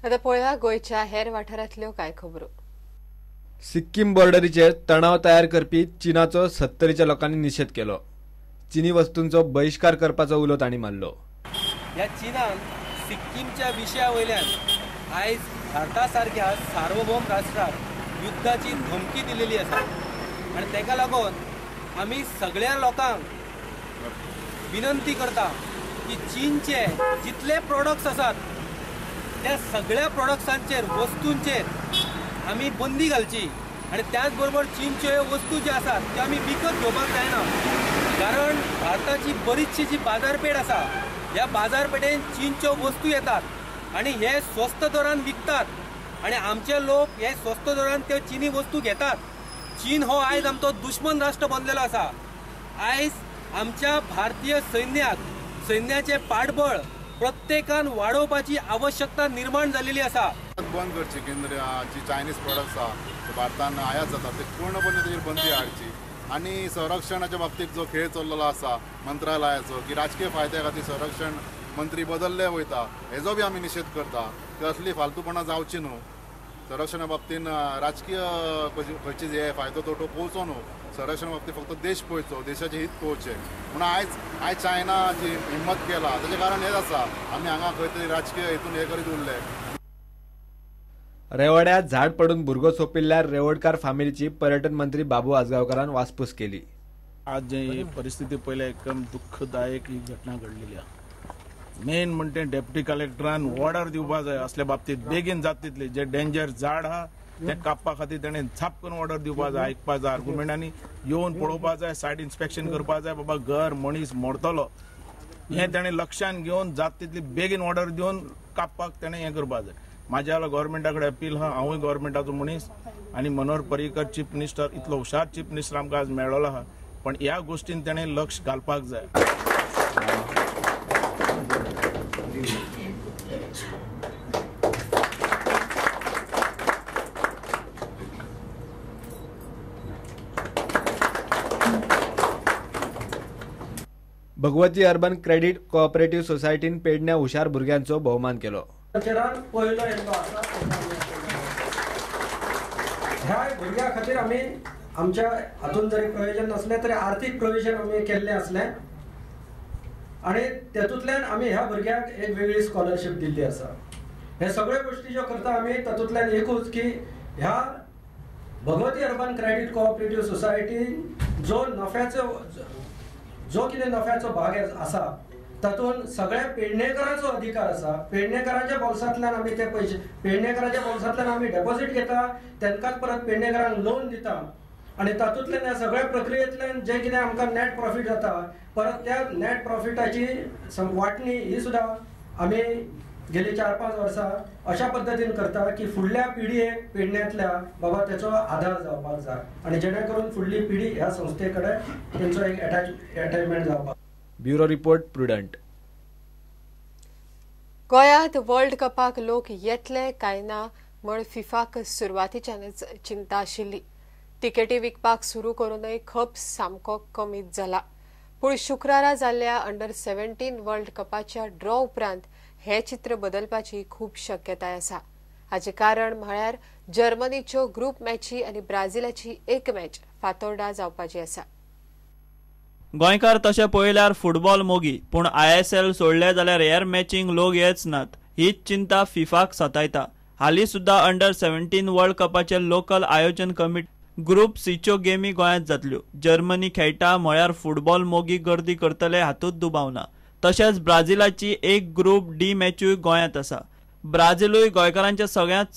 आतां पळोवया गोंयच्या हेर वाठारांतल्यो कांय खबरो. सिक्कीम बॉर्डरीचेर तणाव तयार करपी चीनाचो सत्तरीच्या लोकांनी निशेध केलो. चीनी वस्तूंचो बहिश्कार करपाचो उलो तांणी मारलो. ह्या चीनान सिक्कीमच्या विशया वयल्यान आयज भारता सारक्या सार्वभौम राष्ट्राक युद्धाची धमकी दिलेली आसा आनी ताका लागून आमी सगळ्या लोकांक विनंती करता की चीनचे जितले प्रोडक्ट्स आसात त्या सगळ्या प्रोडक्ट्सांचेर, वस्तूंचेर आमी बंदी घालची आनी त्याच बरोबर चीनच्यो ह्यो वस्तू ज्यो आसात त्यो आमी विकत घेवपाक जायना, कारण भारताची बरीचशी जी बाजारपेठ आसा ह्या बाजारपेठेन चीनच्यो वस्तू येतात आनी हे स्वस्त दरान विकतात आनी आमचे लोक हे स्वस्त दरान त्यो चीनी वस्तू घेतात. चीन हो आयज आमचो दुश्मन राष्ट्र बनलेलो आसा. आयज आमच्या भारतीय सैन्याक, सैन्याचें पाठबळ प्रत्येकान वाडोवपाची आवश्यकता निर्माण जाल्ली आसा. बंद करची केंद्र जी चायनीज प्रोडक्ट्स आहा भारतान आयात जाता ते पूर्णपणे तेजेर बंदी हाडची आनी संरक्षणाच्या बाबतीत जो खेळ चल्लेलो आसा मंत्रालयाचो की राजकीय फायद्या खातीर संरक्षण मंत्री बदलले वयता हेजो बी आमी निशेध करता. की असली फालतूपणां जावची न्हू. संरक्षणा बाबतीन राजकीय खंयचे हे फायदो तोटो पळोवचो न्हू. संरक्षणा बाबतीत फक्त देश पळोवचो, देशाचें हित पळोवचें. म्हणून आयज चायना जी हिम्मत केला तेजें कारण हेंच आसा, आमी हांगा खंय तरी राजकीय हेतून हें करीत उरले. रेवड्यात झाड पडून भुरगो सोंपिल्ल्या रेवडकार फामिलीची पर्यटन मंत्री बाबू आजगांवकारान वासपूस केली. आज जी परिस्थिती पळयल्या एकदम दुःखदायक ही घटना घडलेली आसा. मेन म्हणटे डेप्युटी कलेक्टरान ऑर्डर दिवपा जाय असल्या बाबतीत, बेगीन जाता तितले जे डेंजर झाड आहा ते कापपा खातीर तेणें झाप करून ऑर्डर दिवपा जाय, आयकपा जाय आर्ग्युमेंट आनी येवन पळोवपा जाय, सायड इन्स्पेक्शन करपा जाय. बाबा घर मनीस मरतलो हें तेणें लक्षान घेवन जाता तितली बेगीन ऑर्डर दिवन कापपाक तेणें हें करपा जाय. म्हाज्या जाल्यार गव्हर्मेंटा कडेन अपील आहा, हांवूय गव्हर्मेंटाचो मनीस आनी मनोहर पर्रीकर चीफ मिनिस्टर इतलो हुशार चीफ मिनिस्टर आमकां आज मेळ्ळो आहा, पण ह्या गोश्टीन तेणें लक्ष घालपाक जाय. भगवती अर्बन क्रेडिट कोऑपरेटिव्ह सोसायटीन पेडण्या हुशार भुरग्यांचो भोवमान केलो. पयलो येतलो आसा ह्या भुरग्या खातीर आमी आमच्या हातून जरी प्रयोजन नासलें तरी आर्थीक प्रोविजन आमी केल्लें आसलें आनी तेतूंतल्यान आमी ह्या भुरग्याक एक वेगळी स्कॉलरशीप दिल्ली आसा. हे सगळे गोश्टी ज्यो करता आमी तातूंतल्यान एकूच की ह्या भगवती अर्बन क्रेडिट कोऑपरेटिव्ह सोसायटीन जो नफ्याचो जो कितें नफ्याचो भाग आसा तातूंत सगळ्या पेडणेकरांचो अधिकार आसा. पेडणेकरांच्या बोल्सांतल्यान आमी ते पयशे, पेडणेकरांच्या बोल्सांतल्यान आमी डेपॉझीट घेता, तांकांच परत पेडणेकरांक लोन दिता आनी तातूंतल्यान ह्या सगळ्या प्रक्रियेंतल्यान जें कितें आमकां नॅट प्रॉफीट जाता परत त्या नॅट प्रॉफिटाची वांटणी ही सुद्दां आमी गेली 4-5 वर्सां अशा पद्दतीन करता की फुडल्या पिढयेक पेडण्यांतल्या बाबा तेचो आधार जावपाक जाय आनी जेणे करून फुडली पिढी ह्या संस्थे कडेन तेंचो एक एटॅचमेंट जावपाक. Bureau report, Prudent. गोंयांत वर्ल्ड कपाक लोक येतले काय ना म्हण फिफाक सुरवातीच्यानच चिंता आशिल्ली. तिकेटी विकपाक सुरू करूनय खप सामको कमीच जाला. पूण शुक्रारा जाल्ल्या अंडर 17 वर्ल्ड कपाच्या ड्रॉ उपरांत हे चित्र बदलपाची खूब शक्यताय आसा. हाचें कारण म्हळ्यार जर्मनीच्यो ग्रुप मॅची आनी ब्राझिलाची एक मॅच फातोर्डा जावपाची आसा. गोंयकार तशें पळयल्यार फुटबॉल मोगी, पूण ISL सोडले जाल्यार हेर मॅचींक लोक येच नात हीच चिंता फिफाक सतायता. हालीं सुद्दां अंडर 17 वर्ल्ड कपाचे लोकल आयोजन कमिटी ग्रुप सीच्यो गेमी गोंयांत जातल्यो. जर्मनी खेळटा म्हळ्यार फुटबॉल मोगी गर्दी करतले हातूंत दुबाव ना. तशेंच ब्राझिलाची एक ग्रुप डी मॅचूय गोंयांत आसा. ब्राझिलूय गोंयकारांचे सगळ्यांत चड